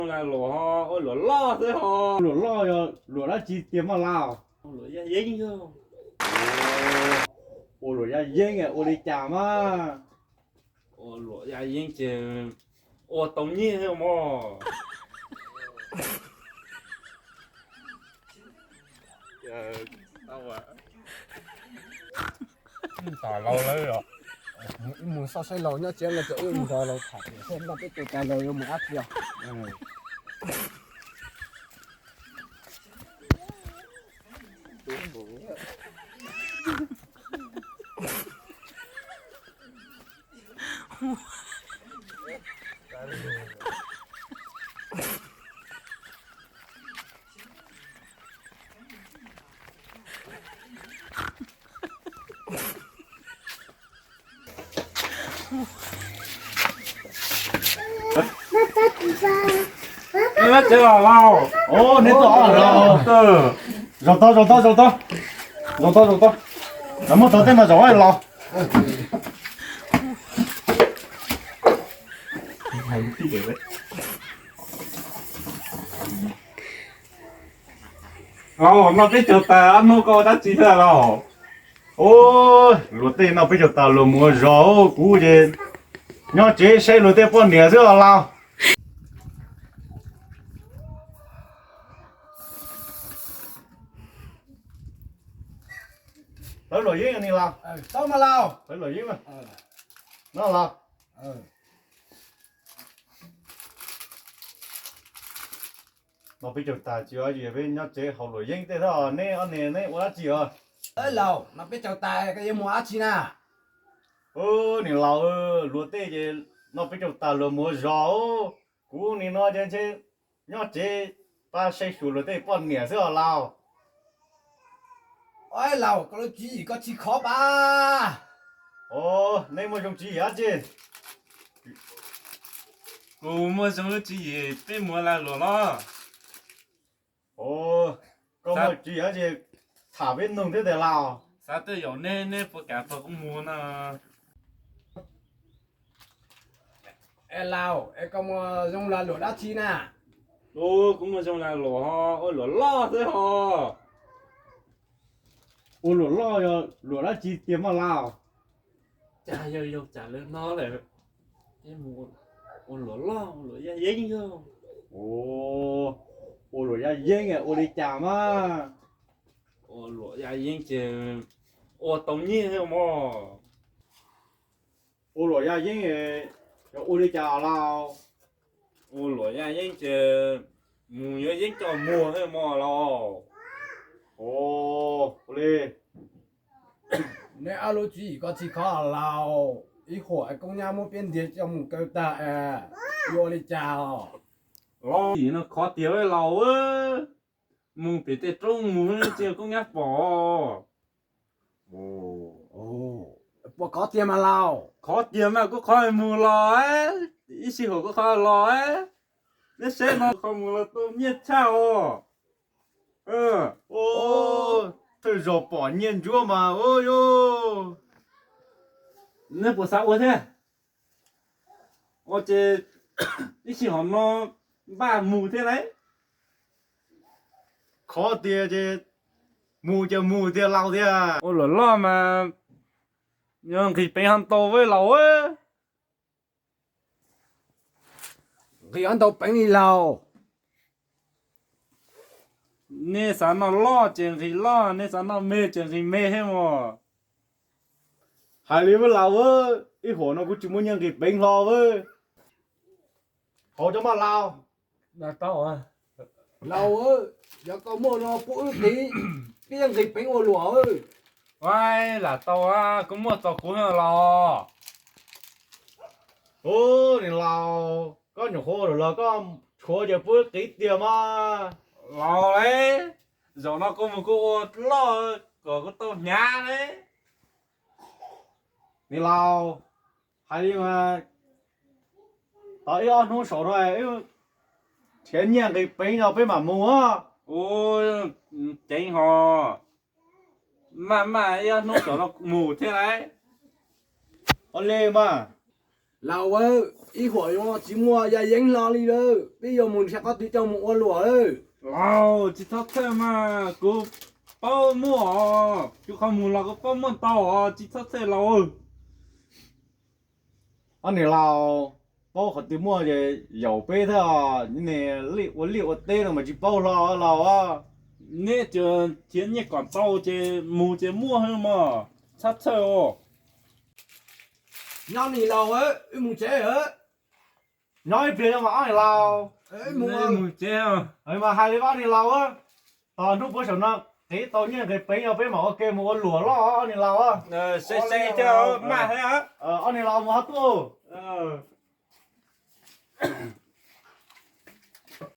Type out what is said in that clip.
Luam loj xwb ho. Luam loj yog luam dab tsi tiag mas Laus? Luam yaj yeeb. Ua luam yaj yeeb ua li cas mas? Ua luam yaj yeeb ces ua tau nyiaj mog. Mus xauj saib Laus nyob tsev no, ces wb mus nrog Laus tham tias seb noj peb caug tas Laus yuav mus dab tsi os. Neb tsev los Laus? Neb tsev los Laus? Zaum tau, zaum tau, zaum tau. Zaum tau, zaum tau. Muab tau tej no zaum los. Laus, noj peb caug tas ob hnub koj ua dab tsi thiab Laus? Luag tej noj peb caug tas luag mus ua zog, kuv ces nyob tsev saib luag tej poj niam xwb os Laus. Hlawv luam yeeb ni Laus. Hlawv luam yeeb. No Laus. Noj peb caug tas tsis ua dab tsi, peb nyob tsev haus luam yeeb tej xwb os. Neb ob niag neb ua dab tsi os? Laus, noj peb caug tas koj yuav mus dab tsi na? Nim Laus, luag tej ces noj peb caug tas luag mus ua zog, kuv nim no ces ntshe nyob tsev pab saib xyuas luag tej poj niam xwb os Laus. Ua Laus, koj lub tswv yim koj tsis khov pab. Neb muaj zoo tswv yim dab tsi? Kuv muaj zoo lub tswv yim peb mus ua lag luam los. Koj muaj tswv yim dab tsi tham peb noog thiab tiag Laus? Xav tuaj yaum neb, neb puas kam tos kuv mus no? Es Laus, es koj muaj zoo lag luam dab tsi na? Kuv muaj zoo lag luam ho, ua luam loj xwb ho. Ua luam loj yog luam dab tsi tiag mog Laus? Cas yog yog cas lawv no lawm, ua luam loj ua luam yaj yeeb yog. Ua luam yaj yeeb ua li cas mas? Ua luam yaj yeeb ces ua tau nyiaj mog. Ua luam yaj yeeb yog ua li cas Laus? Ua luam yaj yeeb ces mus yuav yeeb coj muag mog Laus. Ua li. Neb ob lub tswv yim ko tsis khov Laus, ib huam koob nyab muab peb ntiav coj mus kaw tag es yuav ua li cas os? Laus, yim no khov tiag Laus, mus pem tej roob mus tsis yog koob nyab pom. Puas khov tiag mas Laus? Khov tiag mas kuv qhov mus los, ib sij huam kuv qhov los. Neb saib no qhov mus los tau nyiaj tshaj os. Thawj zaug pom nyiaj ntsuab mas. Neb puas xav ua thiab? Ua ces ib sij hom no npaj mus thiab lauj. Khov tiag ces mus ces mus tiag Laus tiag. Ua luam loj mas yog nqis peev ho ntau Laus. Nqis ho ntau peev li Laus. Nej xav noj loj ces nqis loj, nej xav noj me ces nqis me thiab mog. Hais li Laus, ib huam no kuv tsis muaj nyiaj nqis peev hlo. Hauv cov maj Laus. Laus, yog koj muaj no pub wb qiv, peb nqis peev ua luam. Lam tau, kuv muaj txaus kuv los. Ub, niam laus, koj nyuam qhuav los koj tshuav ces pub wb qiv tiag mas. Laus, zaum no kuv mus kuv ua loj kom kuv tau hnyav li. Niam laus, hais li mas, tau ib ob hnub saum no wb nrhiav nyiaj nqis peev no peb mam mus. Ub, ceev ho, maj maj ib ob hnub saum no mus thiab lauj. Ua li mas. Laus, ib huam yuav tsis muaj yaj yeeb hlo li lawm, peb yuav mus nrhiav qhov twg coj mus ua luam lawm. Laus, tsis txhob txhawj mas, kuv paub muaj os, kuv qhov mus los kuv paub muaj ntau os, tsis txhob txhawj laus. Ob niag laus, paub qhov twg muaj ces yaum peb thiab, ua liaj ua teb no mas tsis paub hlo laus. Neb tsuas nrhiav nyiaj kom tau ces mus ces muaj mog, txhob txhawj os. Nyob ni laus, wb mus tsev. Nyob ib pliag no mas ob niag laus, mus tsev. Mas hais li ob niag laus, tos hnub puav saum no qiv tau nyiaj nqis peev no peb mam ua ke mus ua luam loj ob niag laus. Maj thiab. Ob niag laus mus ho tuaj.